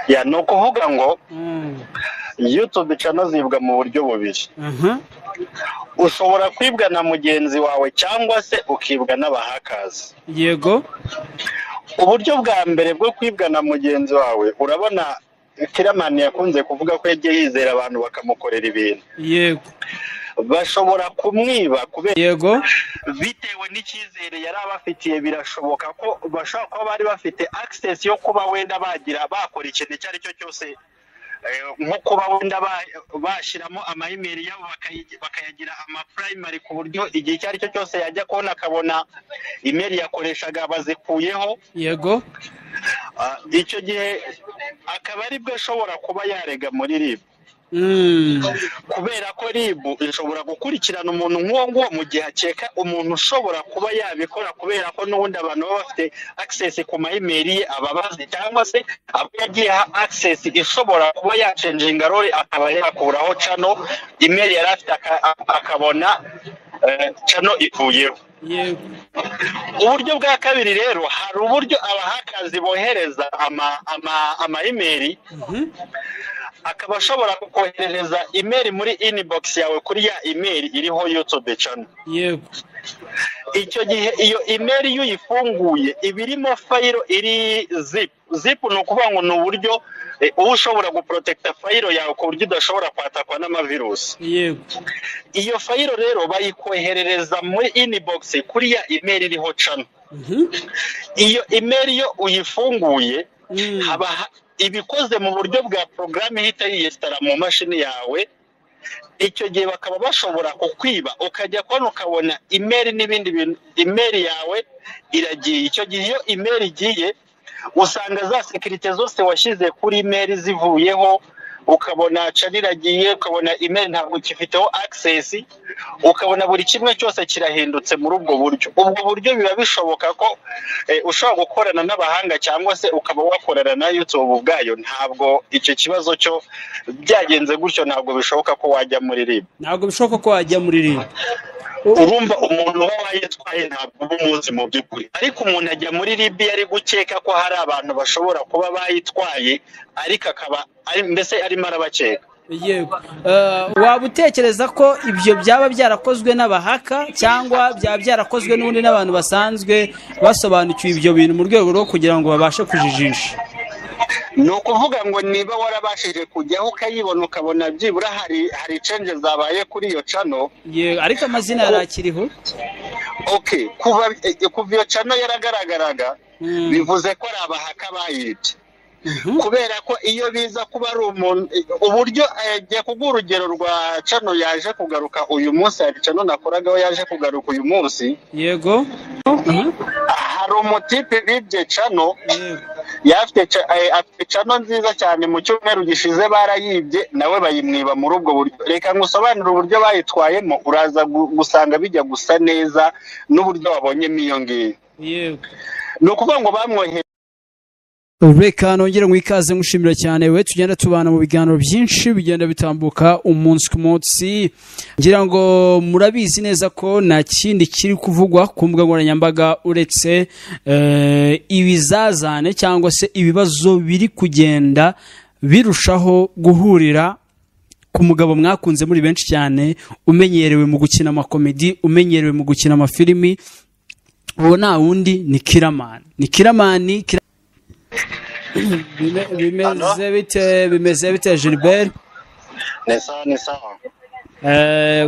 Ya, ni ukuvuga ngo YouTube channel zibwa mu buryo bubiri. Ushobora kwibwa na mugenzi wawe cyangwa se ukibwa n'abahakazi. Uburyo bwa mbere bwo kwibwa na mugenzi wawe, urabona Kiramani yakunze kuvuga ko yagiye yizera abantu bakamukorera ibintu. Bashobora kumwiba kubera bitewe n'icyizere yari abafitiye. Birashoboka ko bashobora kuba bari bafite access yo kuba wenda bagira bakora ikintu icyo ari cyo cyose, nko kuba wenda bashyiramo ama email yabo bakayagira ama primary, ku buryo igihe icyo ari cyo cyose yajya kubona akabona email yakoreshaga bazikuyeho. Icyo gihe akaba aribwo ashobora kuba yarega muri RIB, kubera ko RIB ishobora gukurikirana umuntu nk'uwo nguwo mu gihe akeka umuntu ushobora kuba yabikora, kubera ko n'ubundi abantu baba bafite access ku ma email ye ababazi, cyangwa se abo yagiye aha access ishobora kuba yachanginga role, akaba yakuraho channel email yari afite, akabona channel ivuyeho. Uburyo bwa kabiri rero, hari uburyo abahakazi bohereza ama email, akaba ashobora kukoherereza email muri inbox yawe kuri ya email iriho YouTube channel. Icyo gihe iyo email iyo uyifunguye iba irimo file iri zip. Zip ni ukuvuga ngo ni uburyo uba ushobora guprotecta file yawe ku buryo idashobora kwatakwa n'amavirusi. Iyo file rero bayikoherereza muri inbox kuri ya email iriho channel. Iyo email iyo uyifunguye, haba ibikoze mu buryo bwa porogaramu ihita yiyinstalla mu mashini yawe. Icyo gihe bakaba bashobora kukwiba, ukajya kubona ukabona email n'ibindi bintu, email yawe iragiye. Icyo gihe iyo email igiye, usanga za sécurité zose washyize kuri email zivuyeho, ukabona channel iragiye, ukabona email ntabwo ukifiteho access, ukabona buri kimwe cyose kirahindutse muri ubwo buryo. Ubwo buryo biba bishoboka ko ushobora gukorana n'abahanga cyangwa se ukaba wakorana na YouTube ubwayo. Ntabwo icyo kibazo cyo byagenze gutyo, ntabwo bishoboka ko wajya muri RIB. Ntabwo bishoboka ko wajya muri RIB. Urumva umuntu uba wayitwaye ntabwo uba umuzi mu by'ukuri, ariko umuntu ajya muri RIB ari gukeka ko hari abantu bashobora kuba bayitwaye, ariko akaba ari mbese arimo arabakeka. Yego. Waba utekereza ko ibyo byaba byarakozwe n'abahaka cyangwa byaba byarakozwe n'ubundi n'abantu basanzwe basobanukiwe ibyo bintu mu rwego rwo kugira ngo babashe kujijisha? Ni ukuvuga ngo niba warabashije kujyaho ukayibona, ukabona byibura hari change zabaye kuri iyo channel. Yego, ariko amazina yari akiriho. Okay, kuva iyo channel yaragaragaraga, bivuze ko ari abahaka bayibye, kubera ko iyo biza kuba ari umuntu uburyo ngiye kuguha urugero rwa channel yaje kugaruka uyu munsi. Hari channel nakoragaho yaje kugaruka uyu munsi. Hari umutipe bibye channel. Afite channel nziza cyane. Mu cyumweru gishize barayibye, nawe bayimwiba muri ubwo buryo. Reka ngusobanurire uburyo bayitwayemo, uraza gusanga bijya gusa neza n'uburyo wabonyemo iyo ngiyo. Ni ukuvuga ngo bamwohereje Reka nongere ngo ikaze, ngushimira cyane we tugenda tubana mu biganiro byinshi bigenda bitambuka umunsi ku munsi. Ngira ngo murabizi neza ko nta kindi kiri kuvugwa ku mbuga nkoranyambaga uretse ibizazane cyangwa se ibibazo biri kugenda birushaho guhurira ku mugabo mwakunze muri benshi cyane, umenyerewe mu gukina amakomedi, umenyerewe mu gukina amafilimi. Uwo nta wundi ni Kiramani, ni Kiramani. Bimeze bite, bimeze bite, Gilbert? Ni sawa, ni sawa.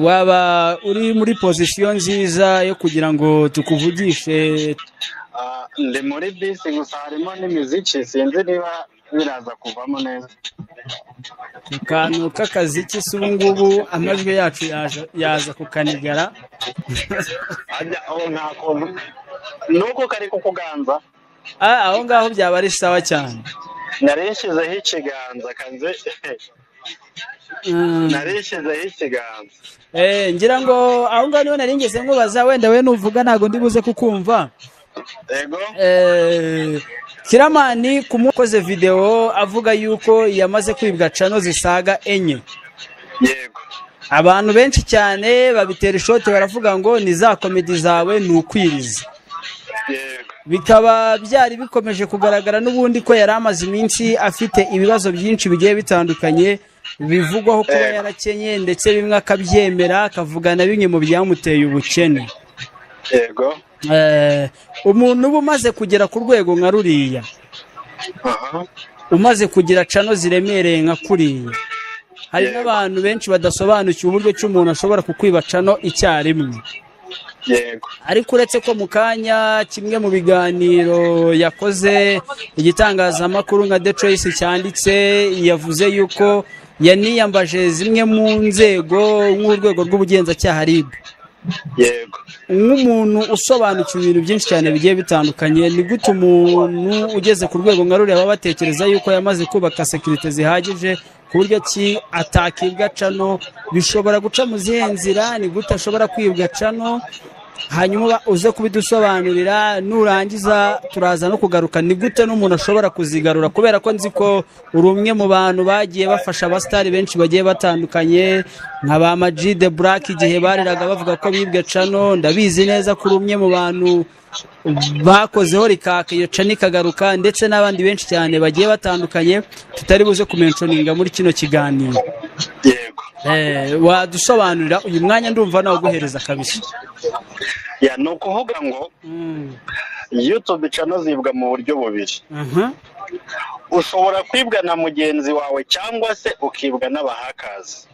Waba uri muri position nziza yo kugira ngo tukuvugishe? Ndi muri bisi, gusa harimo n'imiziki, sinzi niba biraza kuvamo neza. Akantu k'akaziki se ubu ngubu amajwi yacu yaza kukanigara? Ajya aho nta kuntu nuko kari kukuganza. Aho ngaho byaba ari sawa cyane. Nari nshyizeho ikiganza kanze. Nari nshyizeho ikiganza. Ngira ngo aho ngaho niho nari ngeze nkubaza, wenda we nuvuga ntabwo ndi buze kukumva. Yego. Kiramani kumukoze video avuga yuko yamaze kwibwa channel zisaga 4. Abantu benshi cyane babitera ishote, baravuga ngo ni za comedy zawe, ni ukwiriza. Bikaba byari bikomeje kugaragara n'ubundi ko yari amaze iminsi afite ibibazo byinshi bigiye bitandukanye bivugwaho kuba yarakenye, ndetse bimwe akabyemera akavuga na bimwe mu byamuteye ubukene. Yego. Umuntu uba umaze kugera ku rwego nka ruriya, umaze kugira channel ziremereye nka kuriya, hari n'abantu benshi badasobanukiwe uburyo ki umuntu ashobora kukwiba channel icyarimwe. Yego. Ariko uretse ko mu kanya kimwe mu biganiro yakoze igitangazamakuru nka The Choice cyanditse, yavuze yuko yaniyambaje zimwe mu nzego nk'urwego rw'ubugenzacyaha RIB. Yego. Nk'umuntu usobanukiwe ibintu byinshi cyane bigiye bitandukanye, ni gute umuntu ugeze ku rwego nka ruriya baba batekereza yuko yamaze kubaka sécurité zihagije ku buryo ki atakibwa channel? Bishobora guca mu zihe nzira? Ni gute ashobora kwibwa channel? Hanyuma uze kubidusobanurira, nurangiza turaza no kugaruka ni gute n'umuntu ashobora kuzigarura, kubera ko nzi ko uri umwe mu bantu bagiye bafasha abasitari benshi bagiye batandukanye nka ba Ama G The Black igihe bariraga bavuga ko bibwe channel. Ndabizi neza ko uri umwe mu bantu bakozeho rikaka iyo channel ikagaruka, ndetse n'abandi benshi cyane bagiye batandukanye tutari buze kumentioninga muri kino kiganiro. Yego. Wadusobanurira uyu mwanya, ndumva nawe uguhereza kabisa. Ya, ni ukuvuga ngo YouTube channel zibwa mu buryo bubiri. Ushobora kwibwa na mugenzi wawe cyangwa se ukibwa n'abahakazi.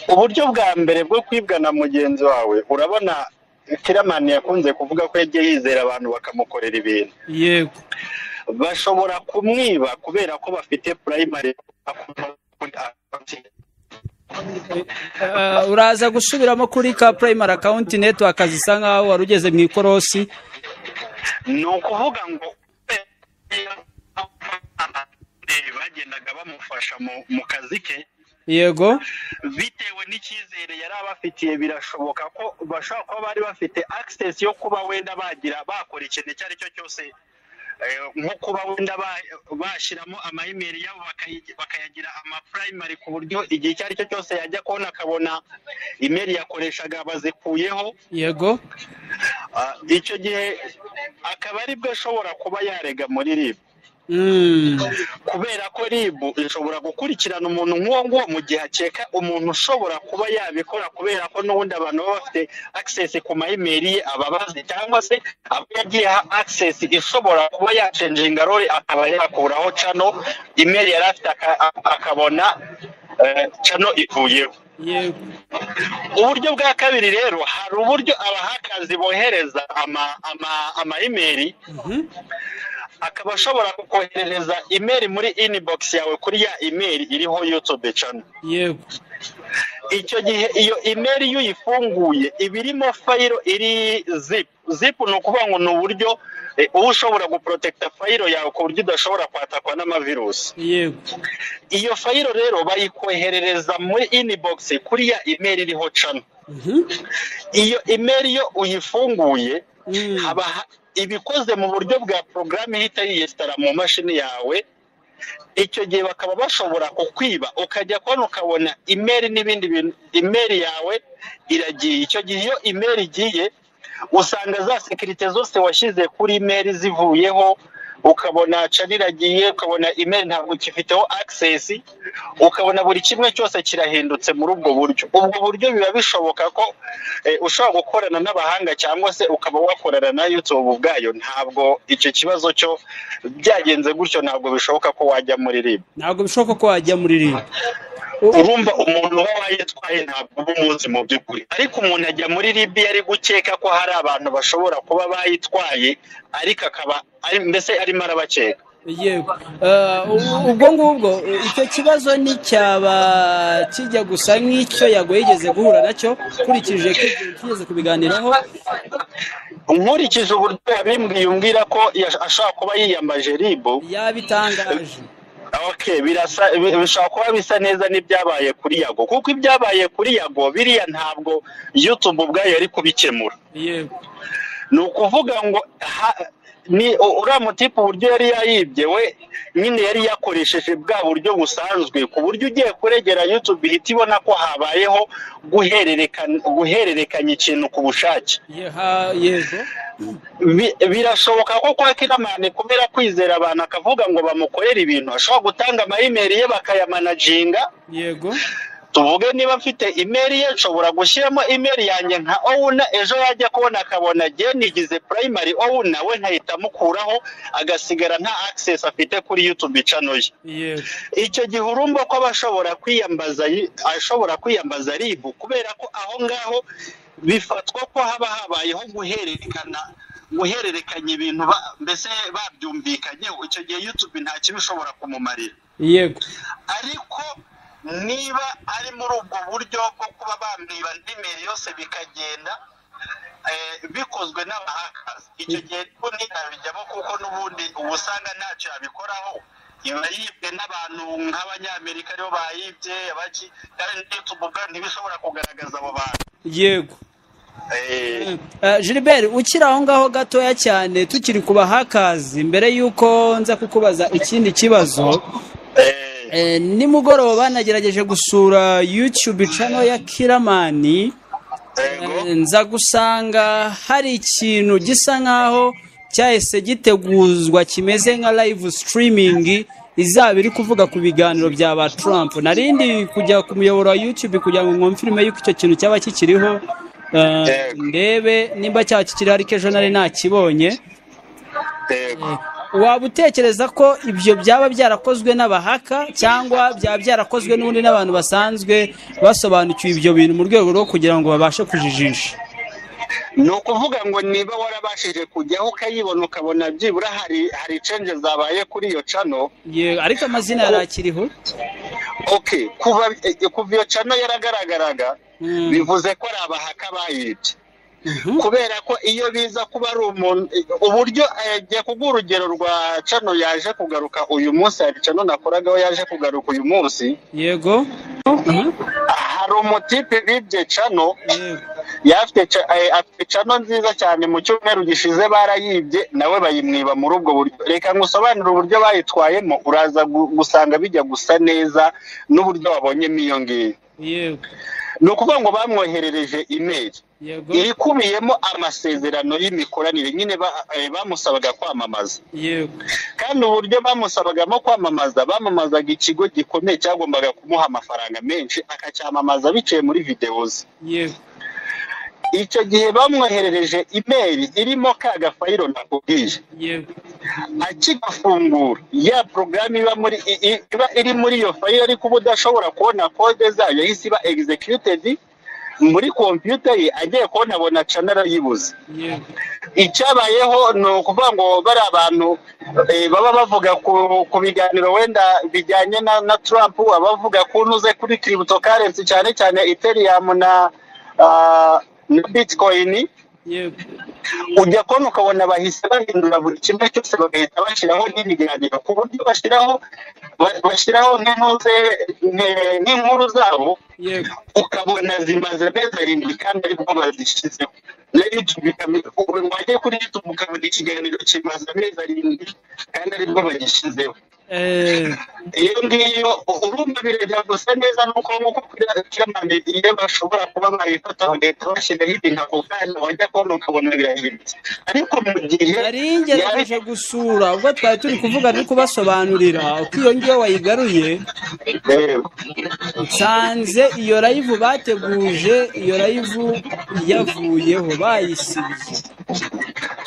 Uburyo bwa mbere bwo kwibwa na mugenzi wawe, urabona Kiramani yakunze kuvuga ko yagiye yizera abantu bakamukorera ibintu. Bashobora kumwiba kubera ko bafite primary. Uraza gusubiramo kuri ka primary account, network zisa nkaho wari ugeze mu ikorosi. Ni ukuvuga ngo bagendaga bamufasha mu kazi ke, bitewe n'icyizere yari abafitiye, birashoboka ko bashobora kuba bari bafite access yo kuba wenda bagira bakora ikintu icyo ari cyo cyose, nko kuba wenda bashyiramo ama email yabo bakayagira ama primary, ku buryo igihe icyo ari cyo cyose yajya kubona akabona email yakoreshaga bazikuyeho. Icyo gihe akaba aribwo ashobora kuba yarega muri RIB, kubera ko RIB ishobora gukurikirana umuntu nk'uwo nguwo mu gihe akeka umuntu ushobora kuba yabikora, kubera ko n'ubundi abantu baba bafite access ku ma email ye ababazi, cyangwa se aba yagiye aha access ishobora kuba yachanginga role, akaba yakuraho channel email yari afite, akabona channel ivuyeho. Uburyo bwa kabiri rero, hari uburyo abahakazi bohereza ama email, akaba ashobora kukoherereza email muri inbox yawe kuri ya email iriho YouTube channel. Icyo gihe iyo email iyo uyifunguye iba irimo file iri zip. Zip ni ukuvuga ngo ni uburyo uba ushobora guprotecta file yawe ku buryo idashobora kwatakwa n'amavirusi. Iyo file rero bayikoherereza muri inbox kuri ya email iriho channel. Iyo email iyo uyifunguye, haba ibikoze mu buryo bwa porogaramu ihita yiyinstalla mu mashini yawe. Icyo gihe bakaba bashobora kukwiba, ukajya kubona ukabona email n'ibindi bintu, email yawe iragiye. Icyo gihe iyo email igiye, usanga za sécurité zose washyize kuri email zivuyeho, ukabona channel iragiye, ukabona email ntabwo ukifiteho access, ukabona buri kimwe cyose kirahindutse muri ubwo buryo. Ubwo buryo biba bishoboka ko ushobora gukorana n'abahanga cyangwa se ukaba wakorana na YouTube ubwayo. Ntabwo icyo kibazo cyo byagenze gutyo, ntabwo bishoboka ko wajya muri RIB. Ntabwo bishoboka ko wajya muri RIB. Urumva umuntu uba wayitwaye ntabwo uba umuzi mu by'ukuri, ariko umuntu ajya muri RIB ari gukeka ko hari abantu bashobora kuba bayitwaye, ariko akaba ari mbese arimo arabakeka. Yego. Ubwo ngubwo icyo kibazo nticyaba kijya gusa nk'icyo Yago yigeze guhura nacyo, nkurikije ko ibyo tugeze kubiganiraho? Nkurikije uburyo yabimbwiye, umbwira ko ashobora kuba yiyambaje RIB. Yabitangaje. Okay, birasa, bishobora kuba bisa neza n'ibyabaye kuri Yago, kuko ibyabaye kuri Yago biriya ntabwo YouTube ubwayo yari kubikemura. Ni ukuvuga ngo ni uriya mutipe uburyo yari yayibye, we nyine yari yakoresheje bwa buryo busanzwe, ku buryo ugiye kuregera YouTube ihita ibona ko habayeho guhererekanya ikintu ku bushake. Yego. Birashoboka ko kwa Killaman, kubera kwizera abantu, akavuga ngo bamukorere ibintu, ashobora gutanga ama email ye bakayamanaginga. Tuvuge niba mfite email ye, nshobora gushyiramo email yanjye nka owner, ejo yajya kubona akabona jye nigize primary owner, we nkahita mukuraho, agasigara nta access afite kuri YouTube channel ye. Icyo gihe urumva ko aba ashobora kwiyambaza RIB, kubera ko aho ngaho bifatwa ko haba habayeho guhererekanya ibintu mbese babyumvikanyeho. Icyo gihe YouTube nta kibi ishobora kumumarira. Ariko niba ari muri ubwo buryo bwo kuba bamwiba email yose bikagenda, bikozwe n'aba hackers, icyo gihe ko ntiyabijyamo, kuko n'ubundi uba usanga ntacyo yabikoraho. Iba yibwe n'abantu nk'Abanyamerika aribo bayibye abaki, kandi YouTube ubwayo ntibishobora kugaragaza abo bantu. Gilbert, ukiri aho ngaho gatoya cyane, tukiri ku ba hackers, mbere y'uko nza kukubaza ikindi kibazo, nimugoroba nagerageje gusura YouTube channel ya Killaman, nza gusanga hari ikintu gisa nkaho cyahise giteguzwa kimeze nka live streaming izaba iri kuvuga ku biganiro bya ba Trump. Narindi kujya ku muyoboro wa YouTube kugira ngo nkonfirme yuko icyo kintu cyaba kikiriho, ndebe nimba cyaba kikiriho, ariko ejo nari nakibonye. Waba utekereza ko ibyo byaba byarakozwe n'aba hacker, cyangwa byaba byarakozwe n'ubundi n'abantu basanzwe basobanukiwe ibyo bintu mu rwego rwo kugira ngo babashe kujijisha? Ni ukuvuga ngo niba warabashije kujyaho ukayibona, ukabona byibura hari change zabaye kuri iyo channel. Ariko amazina yari akiriho. Okay, kuva iyo channel yaragaragaraga, bivuze ko ari aba hacker bayibye, kubera ko iyo biza kuba ari umuntu uburyo ngiye kuguha urugero rwa channel yaje kugaruka uyu munsi. Hari channel nakoragaho yaje kugaruka uyu munsi. Hari umutipe bibye channel. Afite channel nziza cyane, mu cyumweru gishize barayibye, nawe bayimwiba muri ubwo buryo. Reka ngusobanurire uburyo bayitwayemo, uraza gusanga bijya gusa neza n'uburyo wabonyemo iyo ngiyo. Ni ukuvuga ngo bamwoherereje email irikubiyemo amasezerano y'imikoranire nyine, bamusabaga kwamamaza. Kandi uburyo bamusabagamo kwamamaza, bamamazaga ikigo gikomeye cyagombaga kumuha amafaranga menshi, akacyamamaza biciye muri videwo ze. Icyo gihe bamwoherereje email irimo ka ga file nakubwiye. Akigafungura, ya porogaramu iba iri muri iyo file, ariko uba udashobora kubona code zayo, yahise iba executed muri computer ye. Agiye kubona abona channel arayibuze. Icyabayeho ni ukuvuga ngo bari abantu baba bavuga ku biganiro wenda bijyanye na Trump, abavuga ku ntuze kuri cryptocurrency, cyane cyane Ethereum na Bitcoin, ujya kubona ukabona bahise bahindura buri kimwe cyose, bagahita bashyiraho n'ibiganiro ku buryo bashyiraho nk'intuze nk'inkuru zabo, ukabona zimaze amezi 7 kandi aribwo bazishyizeho. Na YouTube wajya kuri YouTube ukabona ikiganiro kimaze amezi 7 kandi aribwo bagishyizeho. Iyo ngiyo urumva birajya gusa neza nuko nkuko kuri Killaman iyo bashobora kuba bayifata bagahita bashyiraho ibintu ako kanya, wajya kubona ukabona birahindutse, ariko mu gihe Nari ngerageje gusura ubwo twari turi kuvuga, turi kubasobanurira uko iyo ngiyo wayigaruye. Nsanze iyo live bateguje, iyo live yavuyeho, bayisibye.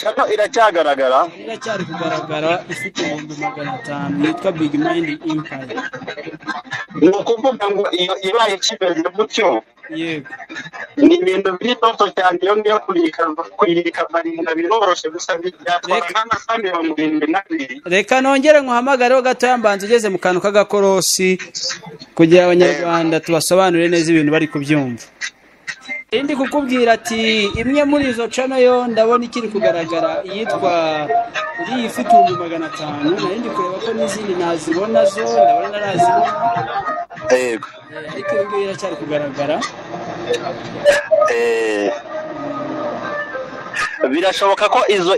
Channel iracyagaragara? Iracyari kugaragara, ifite 500,000, yitwa Big Mind Empire. Ni ukuvuga ngo iyo ibaye kimeze gutyo, ni ibintu biri toto cyane. Iyo ngiyo kuyikavaringa biroroshye, gusa byatwara nk'amasaha 72. Reka nongere nkuhamagareho gatoya, mbanza ugeze mu kantu k'agakorosi kugira Abanyarwanda tubasobanurire neza ibintu bari kubyumva. Indi kukubwira ati imwe muri izo channel yo ndabona ikiri kugaragara, iyitwa iriya ifite 500,000. Nari ndi kureba ko n'izindi nazibona, zo ndabona narazibona. Ariko iyo ngiyo iracyari kugaragara. Birashoboka ko izo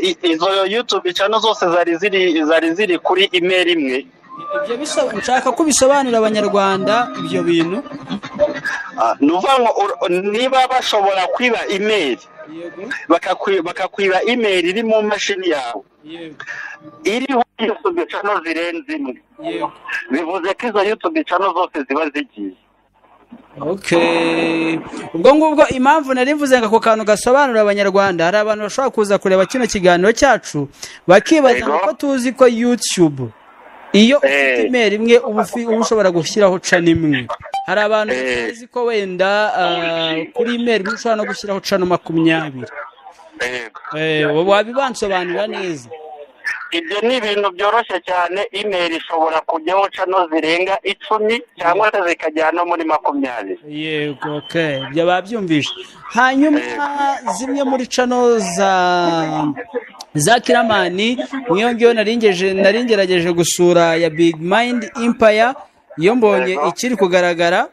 YouTube channel zose zari ziri kuri email imwe. Ibyo nshaka ko ubisobanurira Abanyarwanda ibyo bintu. Ah, ni ukuvuga ngo niba bashobora kwiba email Bakakwiba email iri mu mashini yawe iriho YouTube channel zirenze imwe, bivuze ko izo YouTube channel zose ziba zigiye. Okay, ubwo ngubwo impamvu nari mvuze ngo ako kantu gasobanurira Abanyarwanda, hari abantu bashobora kuza kureba kino kiganiro cyacu bakibaza ngo ko tuzi ko YouTube iyo ufite email imwe uba ushobora gushyiraho channel imwe, hari abantu bazi ko wenda kuri email imwe ushobora no gushyiraho channel 20. Wabibansobanurira neza? Ibyo ni ibintu byoroshye cyane. Email ishobora kujyaho channel zirenga 10 cyangwa se zikajya no muri 20. Yego, okay, ibyo babyumvishe. Hanyuma zimwe muri channel za Killaman, niyo ngiyo naringerageje gusura ya Big Mind Empire, iyo mbonye ikiri kugaragara.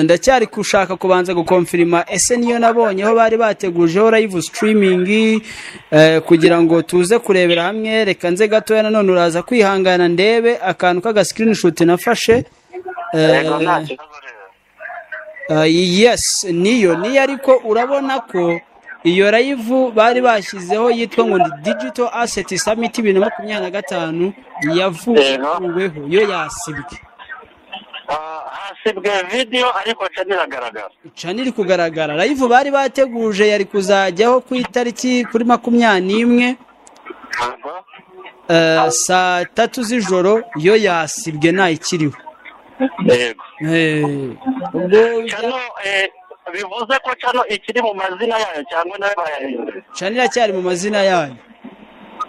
Ndacyari gushaka kubanza gukonfirima ese niyo nabonyeho bari bategujeho live streaming, kugira ngo tuze kurebera hamwe. Reka nze gatoya nanone uraza kwihangana ndebe akantu k'aga screenshot nafashe. Yes, niyo ariko urabona ko iyo live bari bashyizeho yitwa ngo ni Digital Asset Summit 2025 yavuweho, yo yasibwe. Hasibwe video ariko channel iragaragara. Channel iri kugaragara. Live bari bateguje yari kuzajyaho ku itariki kuri 21 saa 3 z'ijoro, yo yasibwe ntayikiriho. Yego. Ubwo channel bivuze ko channel ikiri mu mazina yayo cyangwa nayo bayahinduye? Channel iracyari mu mazina yayo.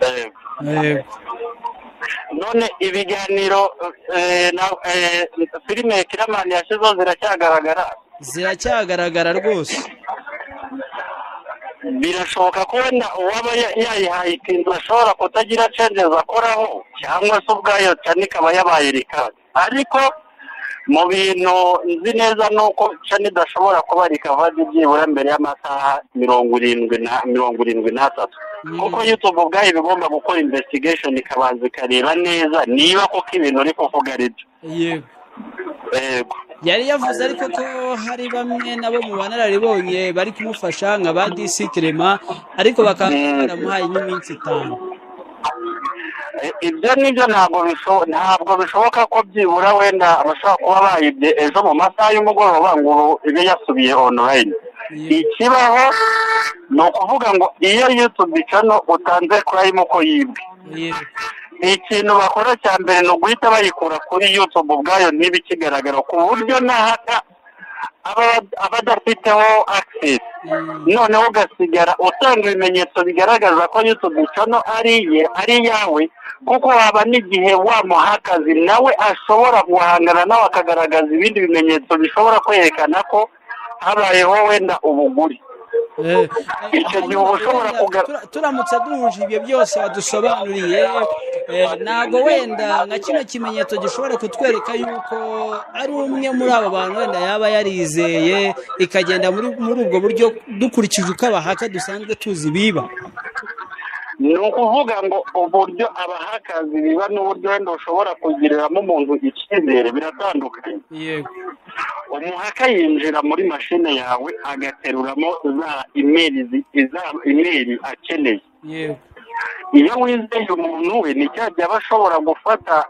Yego. None ibiganiro filime Killaman yashyizeho ziracyagaragara? Ziracyagaragara rwose. Birashoboka ko wenda uwaba yayihaye ikintu ashobora kutagira changes akoraho, cyangwa se ubwayo channel ikaba yabaye recovered. Ariko mu bintu nzi neza ni uko channel idashobora kuba recovered byibura mbere y'amasaha 73, kuko YouTube ubwayo iba igomba gukora investigation ikabanza ikareba neza niba koko ibintu uri kuvuga ari byo. Yego. Yego. Yari yavuze ariko ko hari bamwe nabo mu banararibonye bari kumufasha nka ba DC Clement, ariko bakaba baramuhaye n'iminsi 5. Ibyo nibyo ntabwo bishoboka ko byibura wenda abashobora kuba bayibye ejo mu masaha y'umugoroba ngo ibe yasubiye online. Ikibaho ni ukuvuga ngo iyo YouTube channel utanze claim uko yibwe, ikintu bakora cya mbere ni uguhita bayikura kuri YouTube ubwayo ntibikigaragara, ku buryo n'ahata aba adafiteho access. Noneho ugasigara utanga ibimenyetso bigaragaza ko YouTube channel ari iye, ari iyawe, kuko haba n'igihe wamuha akazi nawe ashobora guhangana nawe akagaragaza ibindi bimenyetso bishobora kwerekana ko habayeho wenda ubuguri. Icyo gihe uba ushobora turamutse duhuje ibyo byose wadusobanuriye, ntabwo wenda nka kino kimenyetso gishobora kutwereka yuko ari umwe muri abo bantu wenda yaba yarizeye ikagenda muri ubwo buryo, dukurikije uko abahaka dusanzwe tuzi biba. Ni ukuvuga ngo uburyo abahakazi biba n'uburyo wenda ushobora kugiriramo umuntu icyizere biratandukanye. Yego. Umuhaka yinjira muri mashine yawe agateruramo za email akeneye. Yego. Iyo wizeye umuntu we ni cya gihe aba ashobora gufata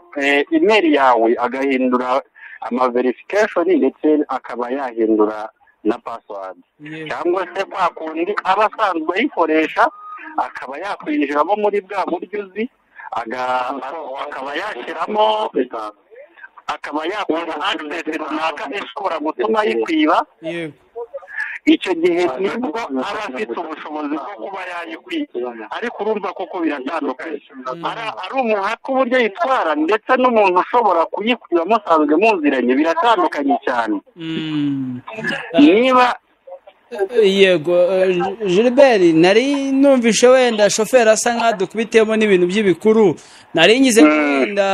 email yawe agahindura ama verification ndetse akaba yahindura na password, cyangwa se kwa kundi aba asanzwe ayikoresha akaba yakwinjiramo muri bwa buryo uzi, akaba yashyiramo, akaba yakora access runaka ishobora gutuma ayikwiba. Icyo gihe nibwo aba afite ubushobozi bwo kuba yayikwiba. Ariko urumva koko biratandukanye, ari umuhaka uburyo yitwara ndetse n'umuntu ushobora kuyikwiba musanzwe muziranye, biratandukanye cyane. Niba Yego, Gilbert, nari numvishe wenda shoferi asa nk'adukubitiyemo n'ibintu by'ibikuru, nari ngize wenda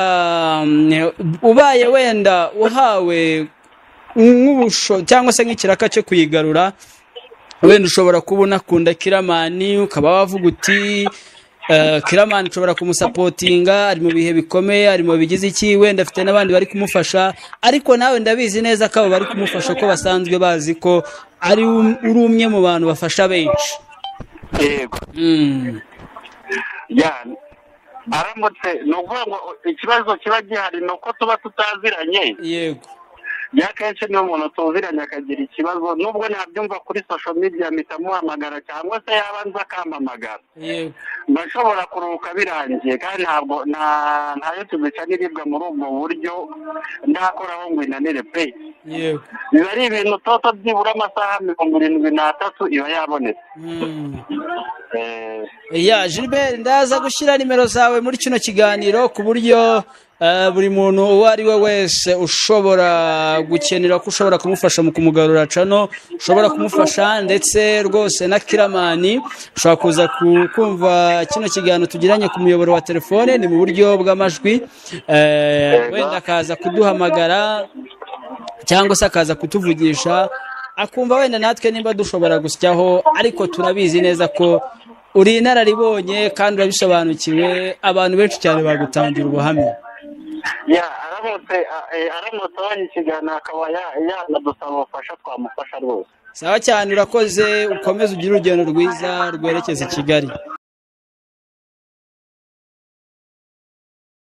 ubaye wenda uhawe nk'ubusho cyangwa se nk'ikiraka cyo kuyigarura, wenda ushobora kuba unakunda Killaman ukaba wavuga uti Killaman nshobora kumusapotinga, ari mu bihe bikomeye, ari mu bigize iki, wenda afite n'abandi bari kumufasha, ariko nawe ndabizi neza ko abo bari kumufasha ko basanzwe bazi ko ari uri umwe mu bantu bafasha benshi. Yego. Ya, aramutse, ni ukuvuga ngo ikibazo kiba gihari ni uko tuba tutaziranye. Ya, kenshi niyo umuntu tuziranye akagira ikibazo, nubwo nabyumva kuri social media, mpita muhamagara cyangwa se yaba nzi akampamagara. Mba nshobora kuruhuka birangiye, kandi ntabwo nta YouTube channel iribwa muri ubwo buryo ndakoraho ngo inanire pe. Biba ari ibintu toto byibura amasaha 73 iba yabonetse. Ya, Gilbert, ndaza gushyira nimero zawe muri kino kiganiro ku buryo buri muntu uwo ari we wese ushobora gukenera ko ushobora kumufasha mu kumugarura channel, ushobora kumufasha. Ndetse rwose na Kiramani ushobora kuza kumva kino kiganiro tugiranye ku muyoboro wa telefone, ni mu buryo bw'amajwi, wenda akaza kuduhamagara cyangwa se akaza kutuvugisha, akumva wenda natwe nimba dushobora gusyaho. Ariko turabizi neza ko uri inararibonye kandi urabisobanukiwe, abantu benshi cyane bagutangira ubuhamya. Ya, aramutse abonye ikiganiro akaba yanadusaba ubufasha, twamufasha rwose. Sawa cyane, urakoze, ukomeze ugire urugendo rwiza rwerekeza i Kigali.